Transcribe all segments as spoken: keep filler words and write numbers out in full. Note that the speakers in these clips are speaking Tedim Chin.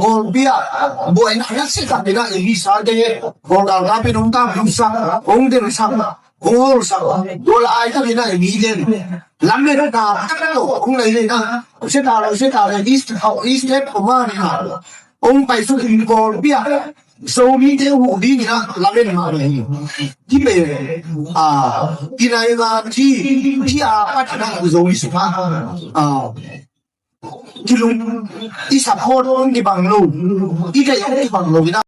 Golpi ah buaina na si tak ina i visa te golgal na pi nung ta visa ong den sa ong hol sa. Gola ai tak ina i mi den lam le na tak na ong lai le na se ta lo se ta le is how is that ko ma na ong pai su in golpi ah Zomi te uh ding ina lam le na le ti be a ti lai na ti ti a pa ta na Zomi su pa a Kilung i support hong kibang lo, i kaih hong kibang lo ina.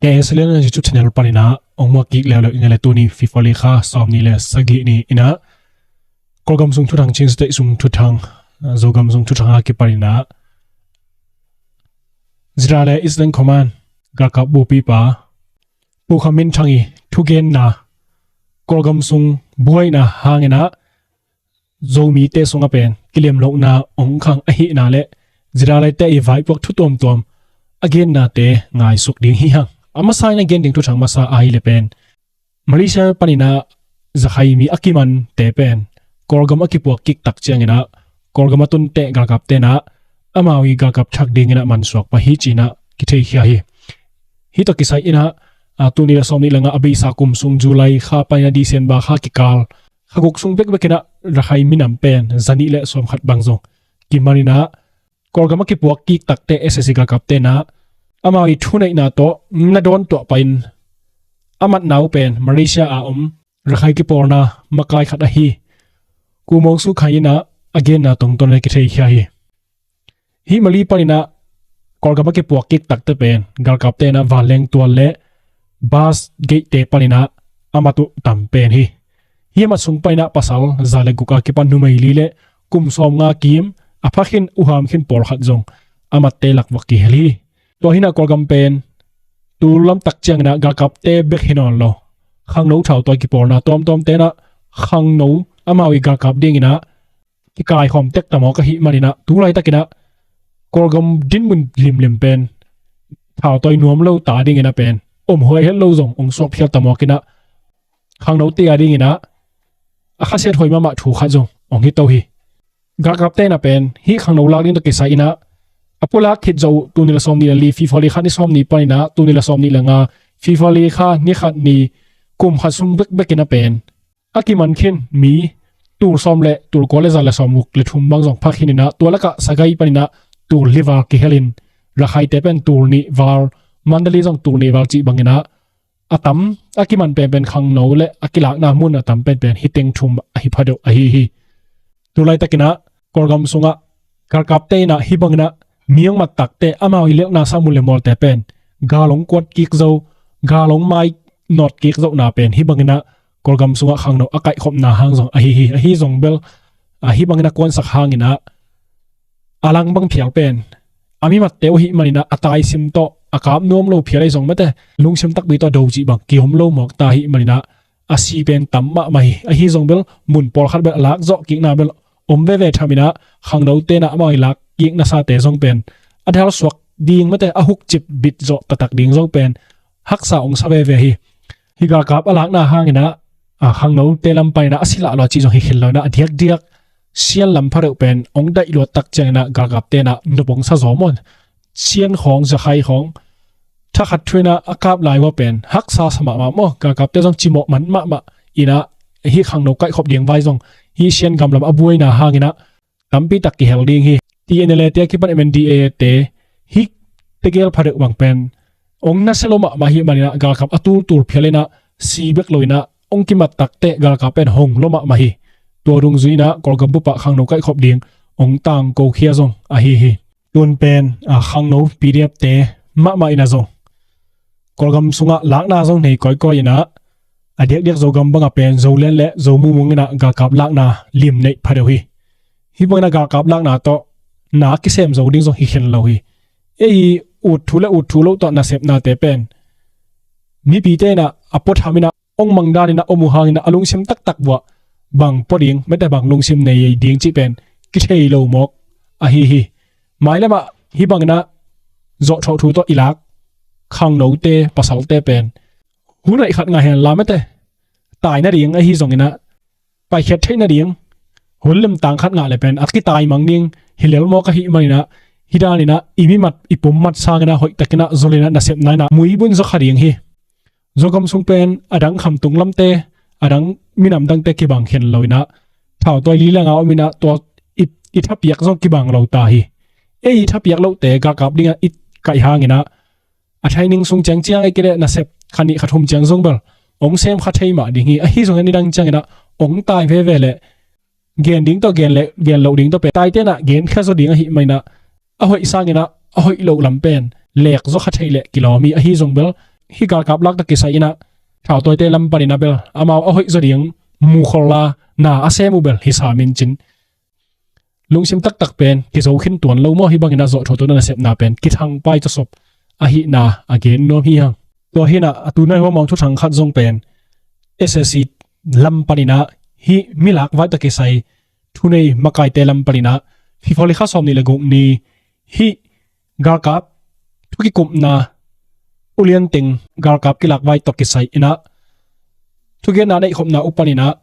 K S L N YouTube channel panin ah hong muak kik leuleu ina le tuni February kha sawm nih le sagih ni ina Kawlgam sung thuthang, Chin State sung thuthang, Zogam sung thuthang a kipanin ah Zira le Eastern Command galkap bupipa Pu Kha Min Thang i thugenna Kawlgam sung buaina hangin ah Zomite sungah pen kilem lohna hong khang ahihna le Zira laite i vaipuak thu tuamtuam a gennate ngaisuk ding hi hang. A masa in a gen ding thuthang masa ahi le pen Malaysia panin ah Zakhaimi a kimante pen Kawlgam a kipuak kik tak ciangin ah Kawlgam a tunte galkapte in ah amau i galkap thak dingin ah mansuak pah hi ci-in ah kitheikhia hi. Hih tawh kisai in ah tuni le sawm nih le nga a beisa kum sung July kha panin ah December kha kikal kha guk sung bekbek in ah Rakhine minam pen za nih le sawm khat bang zong kiman in ah Kawlgam a kipuak kik takte S A C galkapte in ah amau i thuneihna tawh na dawn tuah pahin a matna uh pen Malaysia a om Rakhine kipawlna makai khat ahi Pu Mawng Su Khai in ah a genna tungtawn le kitheikhia hi. Hih Malay panin ah Kawlgam a kipuak kik takte pen galkapte in ah vanleng tual le bus gate-te panin ah a mat uh tam pen hi. Hih a mat sung panin ah pasal za le guk a kipan numei li le kum sawm nga kim a pha khin uham khin pawlkhat zong a matte lak vak kihel hi. Tua hi in ah Kawlgam pen tul lamtak ciangin ah galkapte bek hi nawn lo khangno thautawi kipawlna tuamtuamte in ah khangno amau i galkap dingin ah kikaikhawm tek ta mawk ahih manin ah tu laitakin ah Kawlgam dinmun limlim pen thautawi nuam lo ta dingin ah pen om huai het lo zong hong suak phial ta mawk in ah khangnote a dingin ah a khasiat huai mahmah thu khat zong hong hi to hi. Galkapte in ah pen hih khangno lak ding tawh kisai in ah a pulak khit zawh uh tuni le sawm nih le li February kha ni sawm nih panin ah tuni le sawm nih le nga February kha ni khat ni kum khat sung bekbek in ah pen a kiman khin mi tul sawm le tul kua le za le sawm guk le thum bang zong pha khin in ah tua lakah Sagaing panin ah tul li val kihel in Rakhaite pen tul nih val, Mandalay zong tul nih val cih bangin ah a tam a kiman penpen khangno le a kilakna mun a tam penpen hih teng thum ahi pha deuh ahi hi. Tu laitakin ah Kawlgam sungah galkapte in ah hih bangin ah mi hong mat takte amau i lelhna sa mun le mawlte pen gal hong kuat kik zo, gal hong mai nawt kik zohna pen hih bangin ah Kawlgam sungah khangno a kaihkhopna hang zong ahi hi. Ahi zong bel a hih bangin a kuansak hangin ah a lang bang phial pen a mi matte uh ahih manin ah a taisim tawh a kap nuam lo phial ahi zong mate lungsim takpi tawh a do cih bang kiom lo mawk ta ahih manin ah a si pen tam mahmah hi. Ahi zong bel mun pawlkhat bel a lak zawh kikna bel om veve tham in ah khangnote in ah amau i lak kik nasate zong pen a dal suak ding mate a hukcip bit zawh taktak ding zong pen haksa hong sa veve hi. Hih galkap a lakna hangin ah a khangnote lam panin ah a si lah lua cih zong hi khin lo in ah a diakdiak Sian lam pha deuh pen hong daih luat tak ciangin ah galkapte in ah nop hong sa zaw maw. Sian khawng, Zakhaing khawng thakhat thu in ah a kap lai uh pen haksa sa mahmah maw. Galkapte zong cimawh man mahmah in ah hih khangno kaihkhop ding vai zong hih Sian gam lam a buaina hangin ah tampi tak kihel ding hi. T N L A te a kipan M N D A A te hih tegel pha deuh bang pen hong nasia lo mahmah ahih manin ah galkap a tultul phial in ah si bek lo in ah hong kimat takte galkap pen hong lo mahmah hi. Tua dungzui in ah Kawlgam bup ah khangno kaihkhop ding hong tangko khia zong ahi hi. Tun pen a khangno P D F te mahmah in ah zong Kawlgam sungah lakna zong nei kawikawi in ah a diakdiak Zogam bangah pen Zolian le Zomumung in ah galkap lakna lim neih pha deuh hi. Hih bangin ah galkap lakna tawh na kisem zo ding zong hi khin lo hi. Ei ut thu le ut thu loh tawh nasepnate pen mipite in ah a puatham in ah hong mang dan in ah om uh hangin ah a lungsim taktak vuah bang pua ding mate bang lungsim nei ding cih pen kithei lo mawk ahi hi. Mailam ah hih bangin ah zawhthawh thu tawh i lak khangnote pasalte pen hun aih khat ngah hen la mate tai nading ahi zongin ah paikhiat theih nading hun limtang khat ngah le pen a kitaimang ding hi lel mawk ahih manin ah Hih daninah i mimat i pummat sanginah hoihtakinah zol inah nasepna inah muibun zaw kha ding hi. Zogam sung pen a dang khamtung lamte, a dang minam dangte kibang khen lo inah thautawi li le nga om inah tua i, i thapiak zong kibang lo ta hi. Ei i thapiak lohte galkap dingah i kaih hanginah a training sung ciangciang ei kileh nasep kha nih kha thum ciang zong bel ong sem kha thei mah ding hi. Ahi zongin nidang cianginah ong tai veve leh gen ding tawh gen le gen loh ding tawh pe taitenah gen khia zaw ding ahi mainah a hoih sanginah a hoih loh lam pen lek zaw kha thei leh kilawm hi. Ahi zong bel hih galkap lak tawh kisai inah thautawite lam paninah bel amau a hoih zaw ding mukhol la na a sem uh bel hi samin cin lungsim taktak pen kizo khin tuan lo maw? Hih banginah zawh thawtawna nasepna pen kithang pai tawsop ahihna a gen nuam hi hang. Tua hinah a tunai huamawng thuthang khat zong pen S S C lam paninah hih milak vai tawh kisai thunei makaite lam paninah February kha sawm nih le guk ni hih galkap thukikupna ulianteng galkap kilak vai tawh kisai inah thugenna neihkhopna uh paninah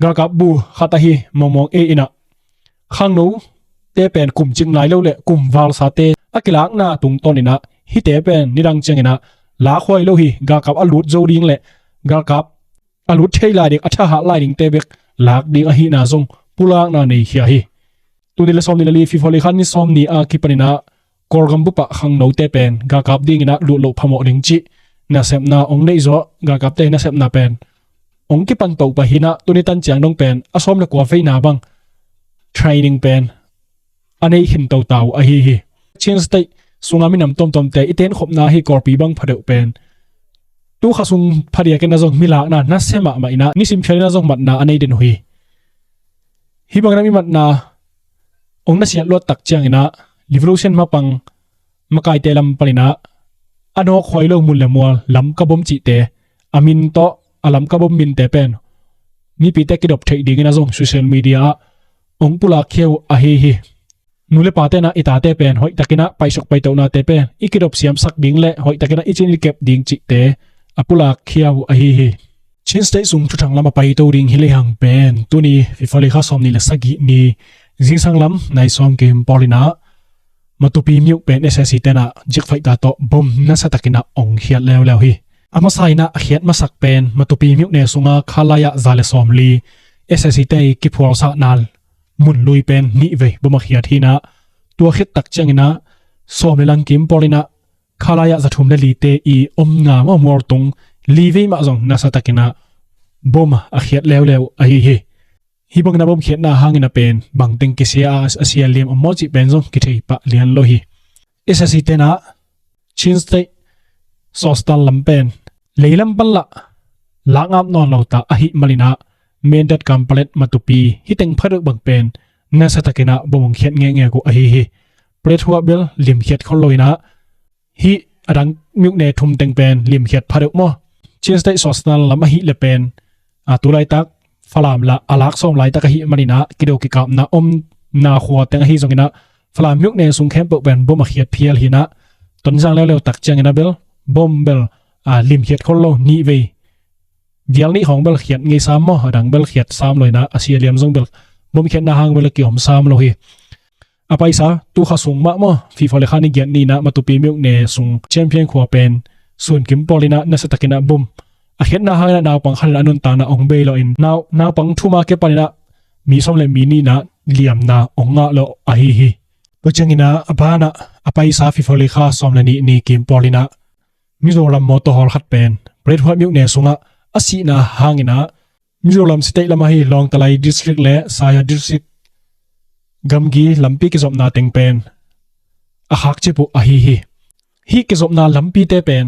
galkap bu khat ahi mawngmawng ei inah khangno te pen kum cing lai lo le kum valsate a kilakna tungtawn inah hihte pen nidang cianginah lakhuai lo hi. Galkap a lut zo ding le galkap a lut thei lai ding a thahat lai dingte bek lak ding ahihna zong pulakna nei khia hi. Tuni le sawm ni le li February kha ni sawm ni a kipaninah Kawlgam bupah khangnote pen galkap dinginah lut loh phamawh ding cih nasepna ong neih zawh. Galkapte nasepna pen ong kipan toh pah hinah tuni tan ciang dong pen a sawm le kua veina bang training pen a nei khin to ta uh ahi hi. Chin State sunga minam tuamtuamte i tenkhopna hi Kawlpi bang phadeuh pen tu kha sung phadiakin a zong milakna nasia mahmah inah nisim khialinah zong matna a nei den uh hi. Hih bangin a mi matna ong nasiat luat tak cianginah revolution mapang makaite lam paninah a nawkhuai lo mun le mual Lamka bom cihte a min tawh a Lamka bom minte pen mipite kidop theih dingin a zong social media ah ong pulak khia uh ahi hi. Nu le pa tenah i tate pen hoihtakinah paisuk paitohnate pen i kidop siamsak ding le hoihtakinah i cin i kep ding cihte a pulak khia uh ahi hi. Chin State sung thuthang lam a paito ding hi lehang pen tuni February kha sawm nih le sagih ni zingsang lam nai sawm kim pawlinah Matupi myuh pen S S C tenah jikfaihta tawh bom nasiatakinah ong khiat leuleu hi. A masa inah a khiat masak pen Matupi myuh ne sunga khalai ah za le sawm li S S C te i kiphualsahna mun lui pen nih vei bom a khiat hinah tua khit tak cianginah sawm le lang kim pawlinah khalai ah za thum le lite i omna mawmual tung li vei mah zong nasiatakinah bom a khiat leuleu ahi hi. Hih bangin a bom khiatna hangin a pen bangteng kisia a, a sia liam a maw cih pen zong kithei pah lian lo hi. S S C tenah Chin State Sostan lam pen leilam pan lah lakngap nawn lo ta ahih maninah Mindat Kampalet Matupi hih teng phadeuh bang pen nasiatakinah bom ong khiat ngekngek uh ahi hi. Paletwa bel limkhiat khol lo inah hih a dang myuh ne thum teng pen limkhiat phadeuh maw? Chin State Sostan lam ahih le pen a tu laitak Falam la a lak sawm laitak ahih maninah kido kikapna omna khua teng ahi zonginah Falam myuh ne sung khempeuh pen bom a khiat phial hinah Tonzang leuleu tak cianginah bel bom bel a limkhiat khol lo nih vei vial nih khawng bel khiat ngei sam maw? A dang bel khiat sam lo inah a sia liam zong bel bom khiatna hang bel a kiom sam lo hi. A paisa tu kha sung mah maw February kha ni giat ninah Matupi myuh ne sung Champion khua pen sun kim pawlinah nasiatakinah bom a khiatna hanginah naupang khaninah a nuntakna ong bei lo in nau naupang thuma kipaninah mi sawm le mi ninah liamna ong ngah lo ahi hi. Tua cianginah a banah a paisa February kha sawm le nih ni kim pawlinah Mizoram mawtaw hawlkhat pen Paletwa myuh ne sungah a sihna hanginah Mizoram state lam ahi Lawngtlai District le Saya District gamgi lampi kizopna teng pen a khakcip uh ahi hi. Hih kizopna lampite pen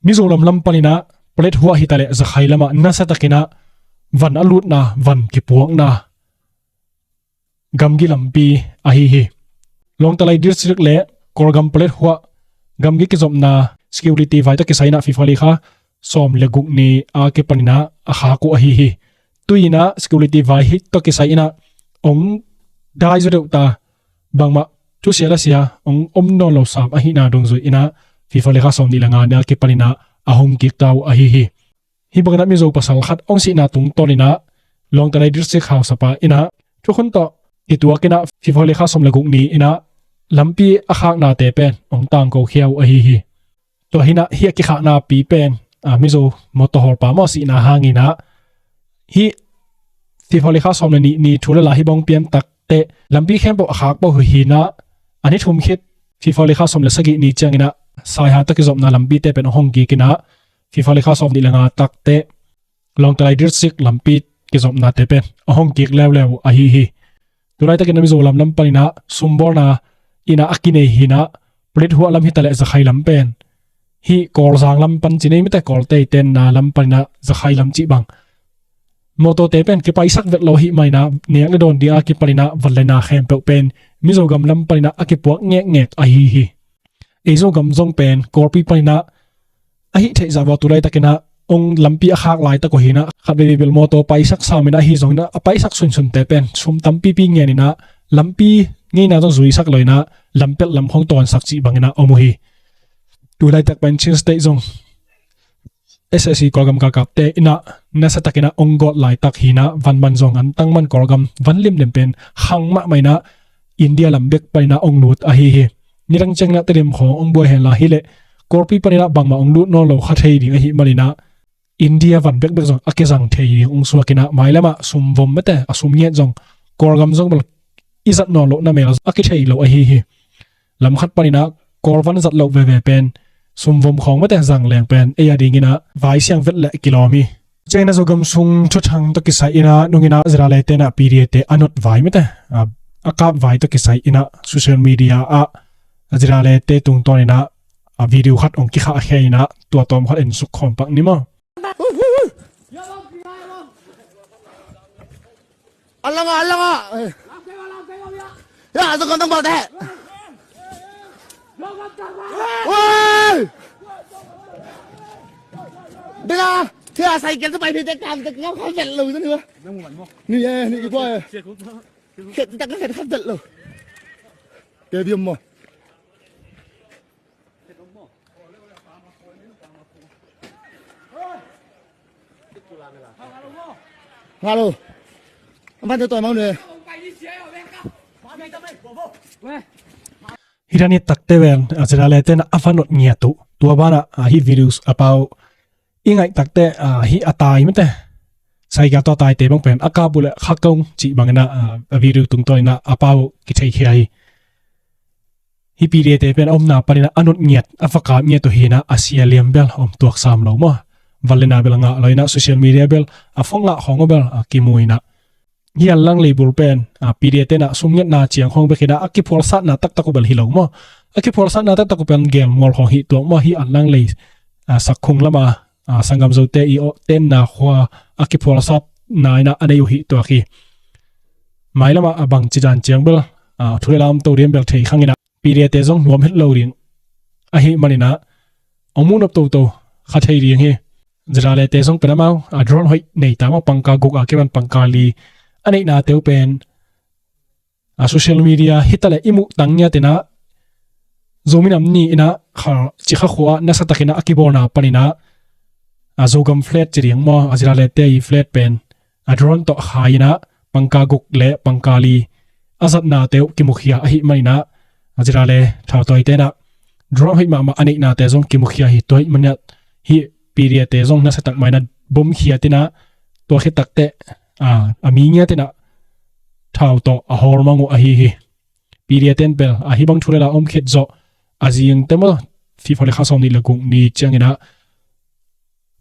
Mizoram lam paninah Paletwa hitaleh Zakhai lamah nasiatakinah van a lutna van kipuakna gamgi lampi ahi hi. Lawngtlai District le Kawlgam Paletwa gamgi kizopna security vai tawh kisai inah February kha sawm le guk ni a kipaninah a khak uh ahi hi. Tuinah security vai hih tawh kisai inah ong dai zaw deuh ta bangmah thusia lasia ong om nawn lo sam ahihna dungzui inah February kha sawm nih le nga ni a kipaninah a hong kik ta uh ahi hi. Hih banginah Mizo pasal khat ong sihna tungtawninah Lawngtlai District hausapa inah thukhun tawh i tuakinah February kha sawm le guk ni inah lampi a khaknate pen hong tangko khia uh ahi hi. Tua hi inah hih a kikhaknapi pen, a, Mizo motor hawlpa maw sihna hang inah hih February kha sawm le nih ni thu le la hih bang pian takteh lampi khempeuh a khak pah uh hi inah, a ni thum khit February kha sawm le sagih ni ciang inah Saiha tawh kizopna lampite pen hong kik inah February kha sawm nih le nga takteh Lawngtlai District lampi kizopnate pen a hong kik leuleu ahi hi. Tulaitakin a Mizoram lam pan inah sumbawlna inah a kinei hi inah, Paletwa lam hi ta leh Zakhai lam pen, hih Kawlzang lam pan ci nei mite, Kawlte i tenna lam pan inah Zakhai lam cih bang, motorte pen kipaisak vet lo ahih man inah nek le dawn ding a kipan inah van le na khempeuh pen Mizo gam lam pan inah a kipuak ngekngek ahi hi. Ei Zogam zong pen Kawlpi pan inah a hih theih zah vua tulaitakin ah hong lampi a khak laitak uh hi inah khat veivei bel motor paisak sam inah ahi zong inah a paisak sunsunte pen sum tampipi ngen inah lampi ngeina zong zuisak lo inah lampelh lam khong tawnsak cih bang inah om uh hi. Tulaitak pen Chin State zong S S C Kawlgam galkapte inah nasatakin ah hong gawt laitak hi inah van man zong an tang man Kawlgam van limlim pen khang mahmah inah India lam bek pan inah hong lut ahi hi. Nidang ciang inah Tedim khawng hong buai hen la hileh Kawlpi pan inah bangmah hong lut nawn lo kha thei ding ahih man inah India van bekbek zong a kizang thei ding hong suak inah mailam ah sumvom mete a sum ngiat zong Kawlgam zong bel i zat nawn loh na mel a kithei lo ahi hi. Lam khat pan inah Kawlvan zat loh veve pen sumvom khawng mete zang leng pen ei a ding inah vaisiang vet leh kilawm hi. Ciang inah Zogam sung thuthang tawh kisai inah nung inah Zirale te inah P D A te a not vai mete a kap vai tawh kisai inah social media ah Zirale te tungtawn inah a video khat hong kikhahkhia inah tua tawm khat en suk khawm pak ni maw? Alang ah, alang ah. Ya, Zogam tang bal te. Oi! Dena, thia cycle tu pai phei te kan te ngam kha vet lo zani ba. Ni eh, ni ki bua eh. Khet tak khet kha vet lo. Te biom mo. Ngalo. Amante toy mau ne. Hih dan hih takte ven a Zirale te inah a va not ngiat uh. Tua banah a hih videos a pau i ngaih takte a hih a tai mete. Saiga tawh a taite bang pen a kap uh leh kha kong cih bang inah a video tungtawn inah a pau kitheikhia hi. Hih P D A te pen a omna pan inah a not ngiat a va kap ngiat uh hi inah a sia liam bel om tuak sam lo maw? Van le na bel a ngah lo inah social media bel a phone ngah khawng uh bel a kimu inah. Hih an lang lei bul pen a P D A te inah sum ngiatna ciang khawng bek inah a kiphualsatna taktak uh bel hi lo maw? A kiphualsatna taktak uh pen gelmual khawng hi tuak maw? Hih an lang lei a sak khung lama a sanggam Zote i awh tenna khua a kiphualsatna inah a nei uh hi tuak hi. Mailamah a bangci dan ciang bel a thu le lam to ding bel thei khang inah P D A te zong nuam het lo ding ahih man inah hong muhnop toto kha thei ding hi. Zirale te zong pen amau a drone hoih nei ta maw, pangka guk a kipan pangka li a neihnate uh pen a social media hi ta leh i muh tang ngiat inah Zomi Nam Ni inah kha cikha khua ah nasatakin ah a kibawlna pan inah a Zogam flag ci ding maw, a Zirale te i flag pen a drone tawh khai inah pangka guk le pangka li a zatnate uh kimukhia ahih man inah a Zirale thautawi te inah drone hoih mahmah a neihnate zong kimukhia hi. Tua ahih man inah hih P D A te zong nasatak mah inah bomkhiat inah tua khit takteh a mi ngiat inah thau tawh a hawl mang uh ahi hi. P D A ten bel a hih bang thu le la om khit zawh a zing te maw, February kha sawm nih le guk ni ciang inah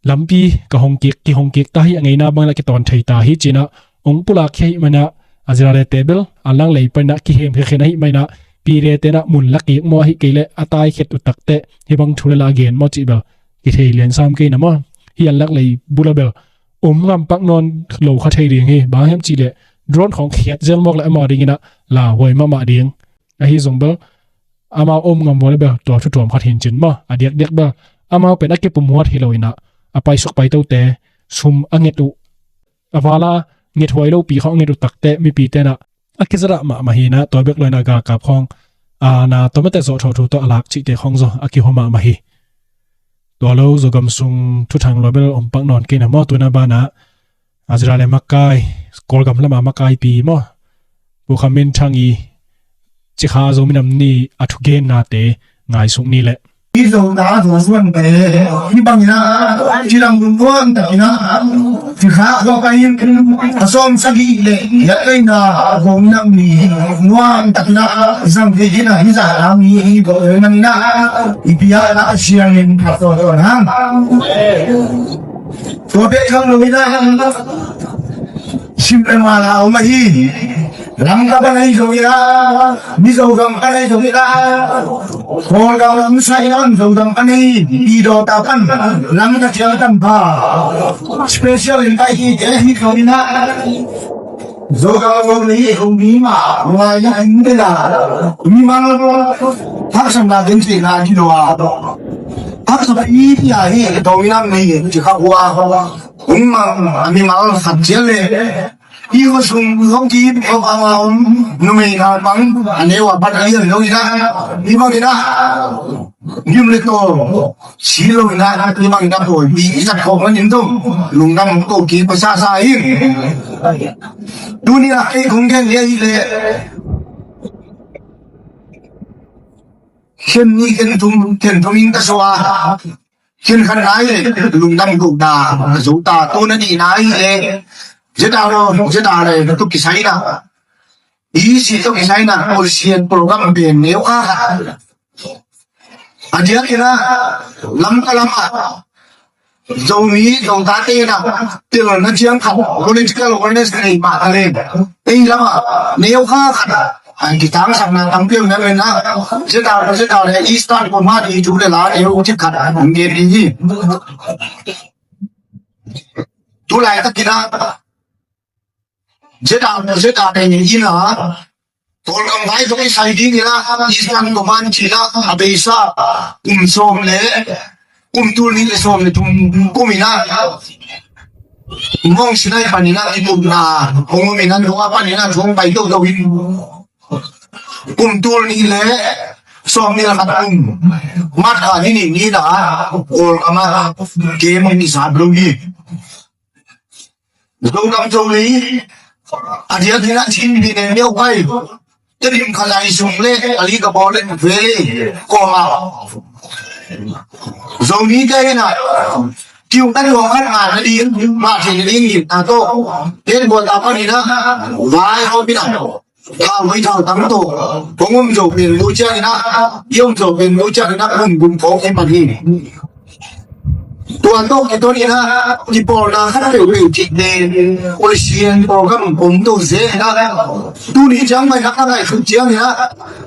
lampi ka hong kik, kihong kik ta hi, a ngeina bangin a kitawn thei ta hi ci inah hong pulak khia ahih man inah a Zirale te bel a lang lei pan inah kihem khia khin ahih man inah P D A te inah mun la kik maw, ahih kei leh a tai khit uh takteh hih bang thu le la a gen maw cih bel kithei lian sam kei na maw. Hih an lak lei bul ah bel om ngam pak nawn lo kha thei ding hi. Bang hiam cih leh drone khawng khiat zel mawk leh amau ding inah lauhuai mahmah ding. Ahi zong bel amau om ngam vua leh bel tua thu tuam khat hi in cin maw, a diakdiak bel amau pen a kipumhuat hi lo inah a paisuk paitote sum a nget uh, a vala ngethuai lopi khawng a nget uh takteh mipite inah a kizadah mahmah hi inah tua bek lo inah galkap khawng a na tawmate zawh thawh thu tawh a lak cihte khawng zaw a kihua mahmah hi. Tua lo Zogam sung thuthang lua bel om pak nawn kei na maw, tu inah banah a Zirale makai, Kawlgam lama makaipi maw, Pu Kham Min Thang i Cikha Zomi Nam Ni a thugennate ngaisuk ni leh. I Zota Zosuante, i bangin ah, ci lam nuam takin ah, cikha khuapain a sawm sagih le giat veina Zomi Nam Ni nuam takin ah zang thei dingin ah hih zan a mi i kawk manin ah, i biakna a siangin phat tawntawn hang. Tua bek tham lo in ah, sim le mal a om ahi. Lamka pan ahi zongin ah, Mizo gam pan ahi zongin ah, Kawlgam lam sai lo, Zogam pan ahi, i Zota pan, Lamka ciang tam pha. Special invitee ahi zongin ah, Zogam a om ahi, a om ahi mah, ngai na in te la. Mimal haksatna ding ci na ci lo a. Haksatna i ti ahi, Zomi Nam Ni, ci kha hua. Ung mang, a mimal khat ciat le. I khuasung hong kip, khuapang a om, numei naupang, a neu a pan a lian lo in ah, i bang in ah, gim le taw, si lo in ah, i bang in ah, pawi, i zat khawk man in tung, lungdam hong ko kik, pasa sa in. Tuni a kei kong gen le hi le. Khen ni khen thum, khen thum in ka sua. Khen khat nai le, lungdam ko ta, ka zo ta, tu na ni nai le. Zeta lo, zeta le, na tu kisai na. I si tu kisai na, Asian program ben neu a. A dia kena, lam ka lam a. Zomi, Zotate na, tel na ciang khat, political awareness nei mah ta le. Ei lam a, neu kha khat a, an kitang sak na, tang piang na le na, zeta, zeta le, Eastern ko ma di tu le la, neu cik khat a, an nge di hi. Tu lai ta kina, zeta, zeta te ni ina, Kawlgam vai zong i sai ding ina, Eastern Command ci ina, a beisa, kum sawm le, kum tul nih le sawm le thum, kum ina, Mawng Sinai pan ina, i kum na, hong um ina, nung a pan ina, zong pai do do in. Kum tul nih le, sawm nih le khat kum, mat a ni ni ni na, Kawlgam a, game ni sa blue hi. Zogam Zoli, a diak ding a Chin pi ne miau pai. Tedim Khalai sung le, Ali Kabaw le, Valley, Kawma. Zoli te na, kiu kan lo kan a na di, ma te na di, a to. Ken bo ta pa ni na, vai ho pi na. Thau mai thau tam to. Kong um zo pen lu ciang ina, i um zo pen lu ciang ina, um gum kong em pan hi. Tua to ki to ni na, i pawl na khat peuh peuh cik ne, Asian program om to ze na. Tu ni ciang mai na ka ngai khut ciang ina,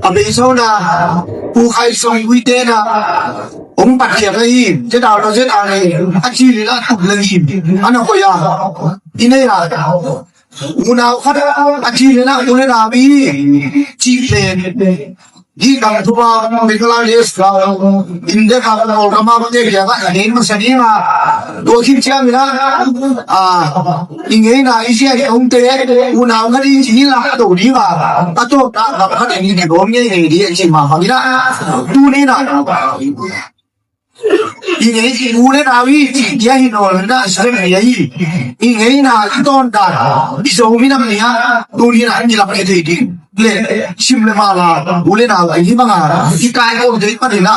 a bei so na, Pu Khai Song Wui te na, ong pat ciang na hi, zeta na zeta ne, a ci ni na tuk le hi, a na ko ya, i ne ya. Unau khat a ci le na, u le na mi ci pen. Di kang thupa, Bangladesh ka, India ka, Kawlgam a te kia ka, a den masa ni ma. Tua khin cia mi na, a, i ngei na i sia i ong te, unau khat i ci la, to ni ma. A to ta, ka khat i ni bom ngei ngei di, a ci ma, ma mi na. Tu ni na. I ngei i u le nau i ci dia hi nawl na sa le ngei a hi. I ngei na i tawn dan i Zomi Nam Ni a, tu ni na i lak e thei ding le sim le ma la u le nau a hi bang a i kai ko thei pa ni na.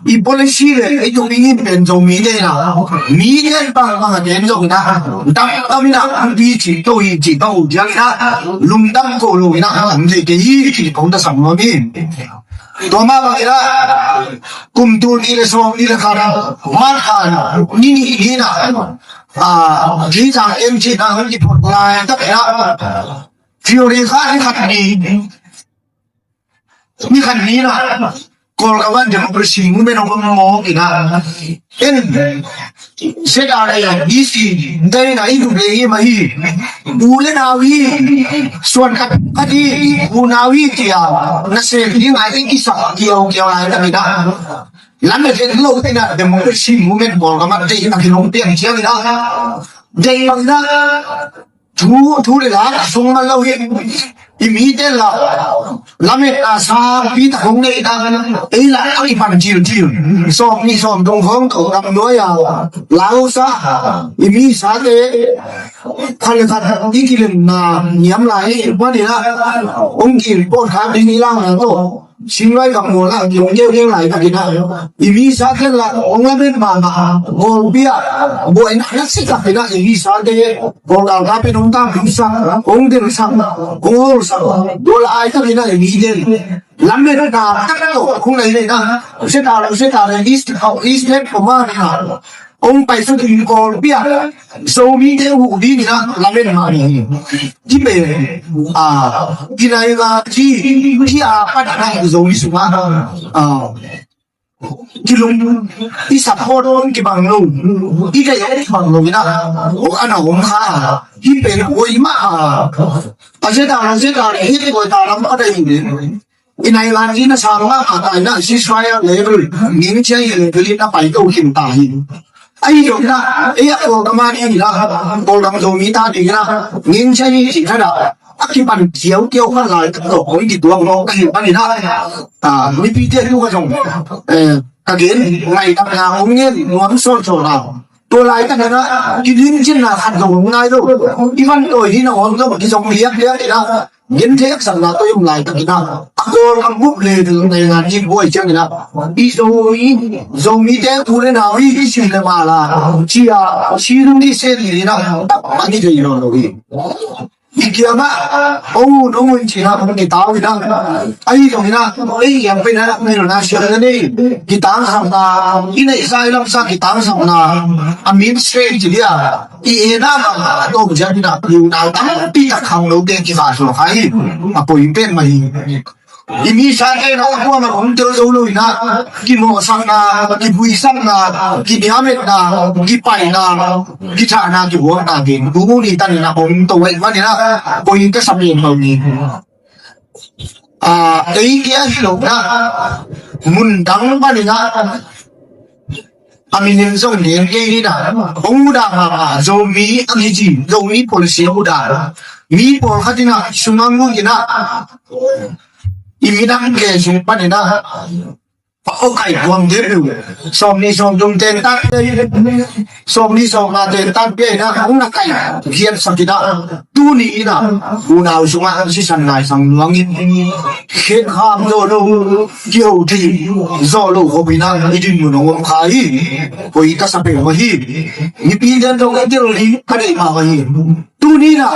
I policy le i tu mi ngin pen Zomi te na mi te bang bang a ten Zomi na dam dam na i ci to i ci to dia na lungdam ko lo na am thei te i ci ko ta sam lo ni. Tua mah bangin ah, kum tul nih le sawm nih le khat ah, March kha ni nih ni-in ah, ah, Zi Zang M C na hong kiphut lai tak in ah, February kha ni khat ni, ni khat ni-in ah, Kawlgam ah democracy movement hong mawk in ah, en, Z R A, B C, dai na i dup le i mah hi. U le nau hi. Suan khat khat hi. U nau hi cia. Na se hi ngai i kisa kiau kiau lai ta mi na. Lam na jen lo te na democracy movement Kawlgam ah dei na kilong piang cia mi na. Dei na. thu, thu le la a sung man lo hi. I mite la lametna sa pi ta hong nei ta, ei la a i pan cil cil. Sawm ni sawm dong hong to ram nuai a lau sa i mi sa te khan khan i kilemna niam lai hi. Bani la ong ki report kha ding i lang na to. Sim lai ka mo la, yong yong yong lai ka kina. I mi sa te la, ong la ben ma ma, mo bia, bo ina na si ka kina, i mi sa te, bo la ka pe nong ta mi sa, ong den sa, ong ol sa, do la ai ka kina, i mi den. Lam ben ka, ka ka to, kung lai le na. Se ta, se ta le, is, is net ko ma na. Ong pai sa tu ko bia. Zomi te uh ding ina lamen mah ni. Hi pen a, i nai la ci hi a, pan a Zomi sungah a, kilung i support on kibang lo, i kai on kibang lo ina. O ana om kha. Hi pen oi ma a, a zeta a zeta hi ko ta lam a dai ni. I nai lan in a sang a, a tai na ceasefire level, ngin chia level in a pai to kim ta hi. Ai yo na, e a ko ka ma ni na, ko dang Zomi ta ni na, ngin chia ni si na. A ki pan kiau kiau ka lai ka to ko ki duang no ka hi pan ni na. Ta mi pi te tu ka jong. Eh, ka gen, ngai ka na ong ngen, nuam so so na. Tua lai ka na, ki din chin na khat zong ngai lo. I van to hi na ong to ki zong liak liak na. Gen thei aksakna tawh i om laitak in ah, a Kawlgam bup le nai ngan i buai ciangin ah, i Zomi, Zomite u le nau i, i si le mala, ci a, ci dong i se ni in ah, a ni thei lo lo hi. I kiangah, o, nong un ci na, kong ni tau in ah, a hi lo in ah, ei, yang pe na, ni lo na, sia na ni, ki tang sam na, i nei sai lam sa, ki tang sam na, a min se ci dia. I e na ma a tawm ciang in ah, i unau tampi tak khang lote kivahsuak hi. A poi pen mah hi. I mi sa te na kuamah hong tel zo lo in ah, kimawhsakna, kipuisakna, kiniametna, kipaina, kithahna, kihuakna gen tu ni tan in ah hong to wai man in ah, poi ka sa pen mah hi. A, ei kia hi lo na, mun dang pan in ah, a min in zong lian kei ni na, hong udah mama, Zomi a kici, Zomi policy a udah. Mi pawlkhat in ah, sumang mu in ah, i midang ke sung pan in ah, pa o kai buang de lu. Sawm ni sawm dum ten tak, sawm ni sawm nga ten tak, ke na, hong na kai, hian sa kita. Tuni in ah, unau sungah sisan lai sang luangin, khen kham zo lo, kio thei zo lo, ko pi na, i din mun hong om kha hi. Ko i ta sa pe ko hi. Mipi den dong ka dil hi, ka dei ma ko hi. Tuni na,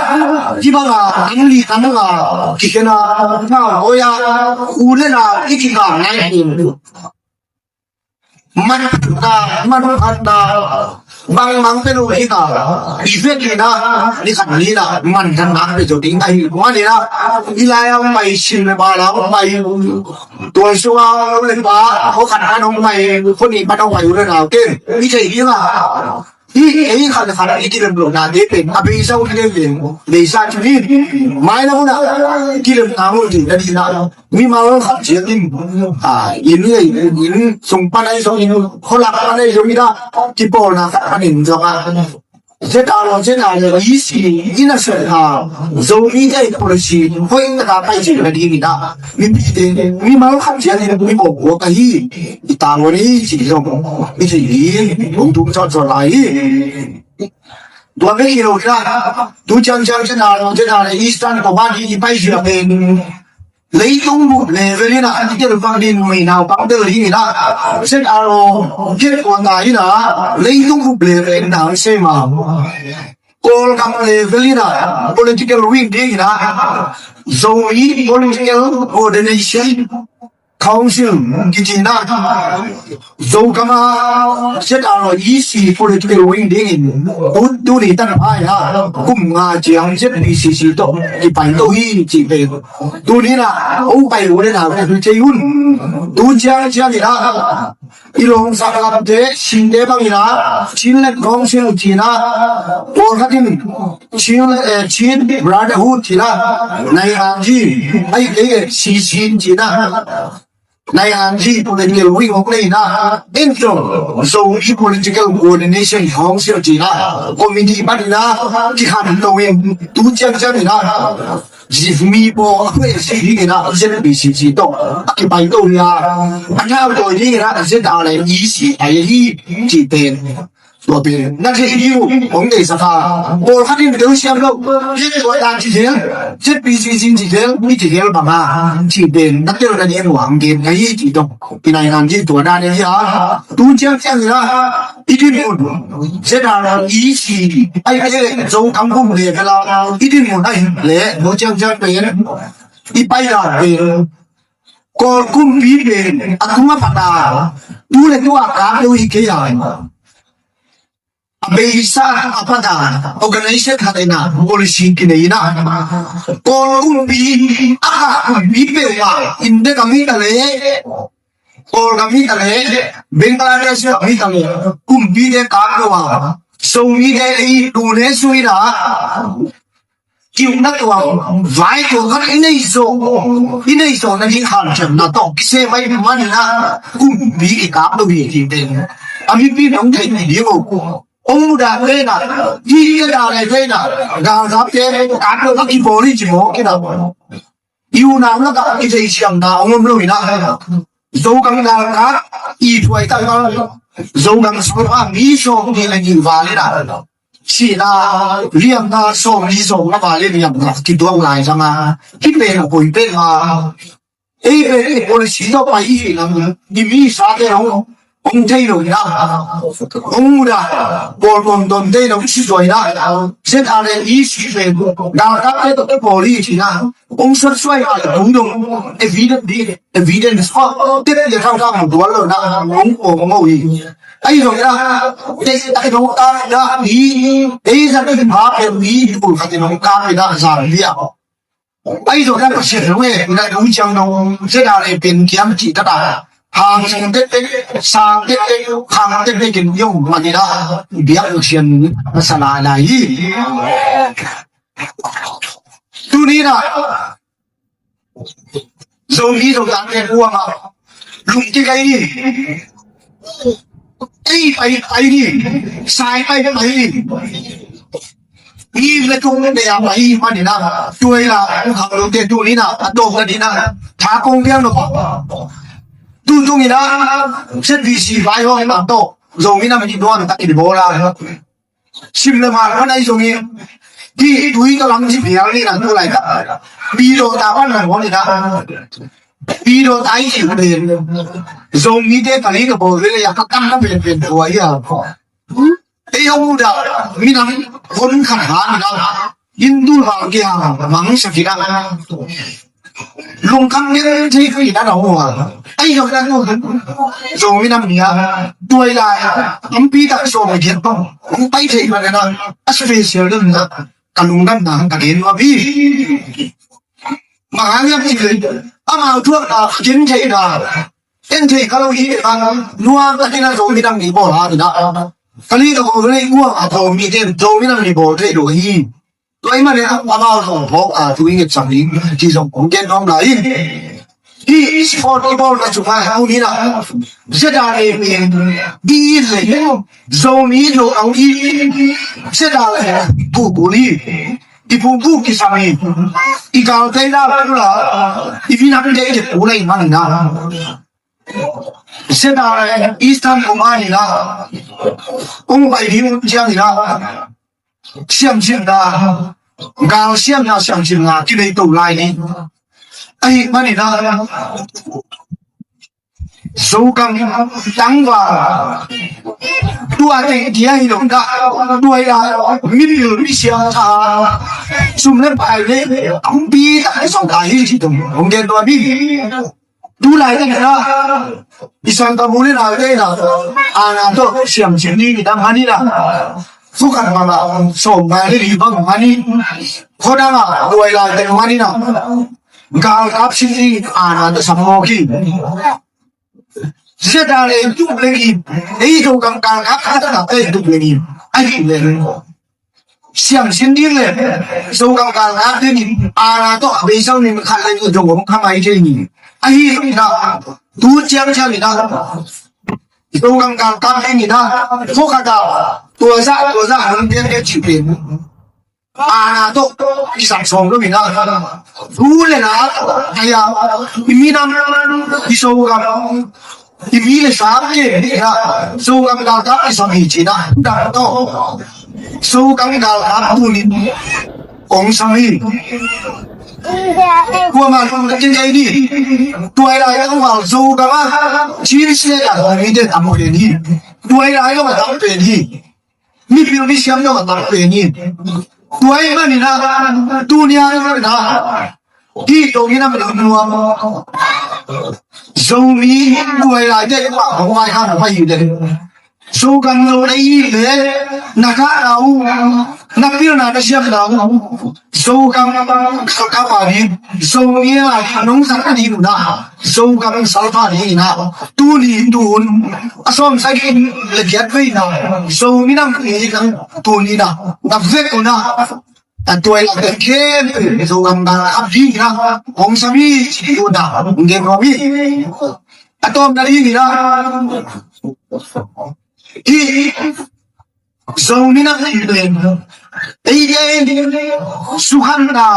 kibang a, ang li kang a, kikhen a, na, oya, u le nau, i kikang nai. Man na, man na, bang mang pe lu hi ka, i vet ni na, ni khat ni na, man na na pe zo ding ai, man ni na, i lai a mai sin le ba la mai, tuan su a le ba, ko khat a nong mai, ko ni ba nong mai u le nau te, i thei hi la. Hi, ei khat khat i kilem lo na te pen, a bei zau i le le, bei sa tu ni, mai na na, kilem na mo ti na di na, mi ma lo khat cia tin, a, in le, in sung pan ai zong in, ko lak pan ai zong i da, ki pawl na khat pan in zong a. Zeta lo, zeta le, i si, i na se ha, zo i te policy, ko in na ka pai si na di ni da, mi pi te, mi ma lo khat cia ni, mi ko ko ka hi. I ta lo ni ci zong, i ci hi, ong tum chawt chawt lai hi. Tua bek hi lo kha, tu ciang ciang ciang na lo, ciang na le Eastern Command hi i pai zia pen. Leitung bup level in a, an tel vang din mui nau pang tel hi in a. Set a lo, ket kua ta in a, leitung bup level in a, se ma. Kawlgam level in a, political wing ding in a. Zomi political coordination. Council kici na, Zogam a, set a lo, E C political wing dingin, tu, tuni tan a phai a, kum nga ciang Z P C C tawh kipai to hi ci ve. Tuni na, o pai u le nau te tu cei un. Tu ciang ciang in a, i lawngsak lamte, Chin te bang in a, Chinland Council ci na, pawlkhat in, Chin, eh, Chin Brotherhood ci na, nai ang ci, ai, eh, eh, C C ci na. Nai an hi political wing hong nei na, en zong Zomi Political Coordination Council ci na, committee pan na, kikhan to in, tu ciangciang in na, Zifmi po a kuai si ding in na, Z B C C to a kipai to in na, a nau to ding in na, Z R M E C I hi ci pen. Tua pen na thei hi uh, hong nei sa kha. Pawl khat in deuh siam lo. Tua dan ci zel, Z P C C ci zel, mi ci zel bang a ci pen na tel na nen wang gen ka hi ci dong. Pi nai nan ci tua dan hi a. Tu ciang ciang hi a. I din mun Z R M E C I le Zo kam bum le ka la. I din mun ai le no ciang ciang pen i pai la pen. Kawl kumpi pen a tung a pata tu le tu a kak lo hi kei a. A beisa a pata organization khat ina policy kinei ina. Kawl kumpi a kak kumpi peuhmah India gam hi ta le, Kawl gam hi ta le, Bangladesh gam hi ta le, kumpite kak lo a, Zomite i tune sui ina. Kiukna tua vai tua khat i nei zawh, i nei zawh na ding hanciamna tawh kisem ahih manin a kumpi kikap lo hi ci pen a mipi nong theih ding uh. Hong mudah pen a, hi i dah lai pen a, galkapte kap lo a kibawl hi ci maw kina. I unau lakah kitheisiamna hong om lo in a. Zogam galkap i thuai tak a, Zogam sungah mi sawmnih le nih val in a, sihna liamna sawmli sawmnga val in liamna kituak lai zang a, hih pen a poi pen a. Ei pen i policy tawh pai i hih lam i mi sate hong hong thei lo in a, hong mudah, bawl tuamtuam thei lo i si zuai in a, Z R M E C pen galkapte tawh i bawl i ci in a, hong sawtsuai a tung dong evidence, evidence kawh tep le khangkhang hong tual lo in a, hong pawng hong ho hi. Ahi zong in a, tei tak in hong kap in a, mi ei zat in pha pen mi tul khat in hong kap in a, zan liah. Ahi zong in a Pasian zong e, na dong ciang dong, Z R M E pen kiam cih tak a, hang sang tek tek, sang tek tek, hang tek tek in yong man in a, biak Pasian na sa lai lai hi. Tuni in a, Zomi Zotangte kuang a, lungkia pai ni. Ei pai pai ni. Sai pai pai ni. Ni le tung le ya pai man in a. Tuai la, hang lo te tu ni na, a to ka ni na. Tha kong biang lo. Tu tung in a, Z B C vai ho ma to. Zomi na mi duan ta ki bola. Sim le mal pan ahi zongin, hih tui ka lam ci pial ni na tu lai ka. Pi dawh ta pan na bawl ni na. Pi dawh ta ahi ci pen. Zomite ka li ka bawl ve le ya ka kam ka pen pen tua ya. Ei hong mudah minam hon khat ha ni na. Hindu hal kia mangsak hi na. Lungkham ngen thei kha in a na hua. Ahi zong in a nu Zomi nam ni a, tuai lai a, tampi tak sawm a giat bang hong pai thei mah in a, a special ding in a, ka lungdamna ka gen nuam hi. Bang hang hiam cih leh amau thuakna a gen theihna en thei kha lo hi. A nuam takin a Zomi nam ni bawl a ni na. Ka li ka bawl le kuang a Zomi te Zomi nam ni bawl thei lo hi. Tua ahih manin amau zong phawk a thu i ngetsak ding cih zong kong gen nuam lai in. Hih sport i bawlna sungah tuni in a Z R M E in i it leh Zomi Zo a i Z R M E in pukul hi. I pukul kisam hi. I galte i lak pula i vinakte i pula i man in a. Z R M E in Eastern Command in a hong pai ding ciang in a siamsinna, gal siamna siamsinna kinei to lai ni. Ahih manin a Zogam tangval tua teng tia hi lo in a, tua hi a mipil misiam tha sum le pai le tampi tak a sawng ta hi ci tung hong gen tua mi. Tu lai teng in a i Santa Muni na te in a, a na to siam cin ni ni dang hani na. Fu kan ma ma sawm ngai le li bang hani. Kho dang a duai lai teng hani na. Gal kap sin ni a na to sam mo ki. Zia dang le tuk le ki. Ei to kam gal kap ka ta ei tuk le ki. Ai ki le. Siam sin ding le Zogam galkap ding in, a na tawh a beisa ning khat le ni zong om kha mai thei ni. Ahi inah, tu ciangciang inah, Zogam galkap ding inah, khua khat ah tua zah tua zah hong piang ding cih pen aana tawh kisam sawm lo inah, thu le la, ai-a, i minam, i Zogam, i mi le sa kem inah, Zogam galkap kisam hi ci inah, dang tawh Zogam galkap tuni hong sam hi. Kuamah lungdam kei ni. Tua i lai a val Zogam ah Chin State ah mite tam pen hi. Tua i lai a tam pen hi. Mipil misiam zong a tam pen hi. Tua ahih manin ah, tuni a zong inah, hih dong inah, nuam, Zomi tua i lai te pah hong ai khan hong ai hi den. Zogam lo na hih leh, na kahna uh, na pilna na siamna uh, Zogam ka pah ding, Zomi a nong zat ding uh inah, Zogam salpha ding inah, tuni tu-in a sawm sagih le giat vei inah, Zomi Nam Ni tuni inah, na vek un ah, a tua i lai te khempeuh Zogam galkap ding inah hong sam hi ci-in ah hong gen nuam hi. A tawpna ding inah, hih Zomi Nam Ni pen, ei, ei, sukhanna,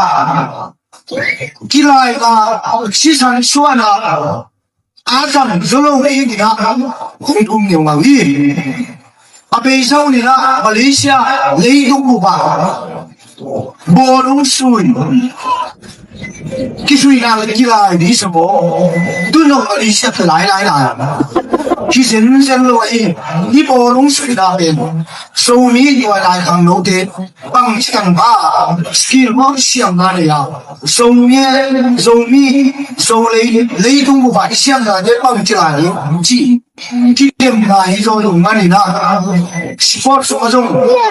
kilaina, sisan suahna a zang zo lo hi inah hong tung ngiungau hi. A beisa un inah Malaysia leitung bup ah bawlung sui, kisuina le kilai ding sa maw? Tu nong Malaysia ka lai lai lai. Hi zenzen lo ahi. Hi bawlung suina pen Zomi tua lai khangnote bangci tangthu, skill maw, siamna nei a, Zomi, Zomi, Zolei, leitung bup ah i siamnate bangci lai hi ci, kidemna hi zaw lo manin ah, sport sungah zong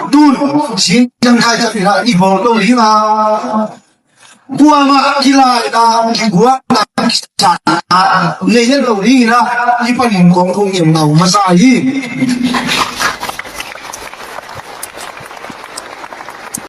tun, ci, ciangkhai tak inah i bawl to ding a, kuamah kilaina, kigualna, kisana nei het lo ding inah, i panin kong tung ngiungau masa hi.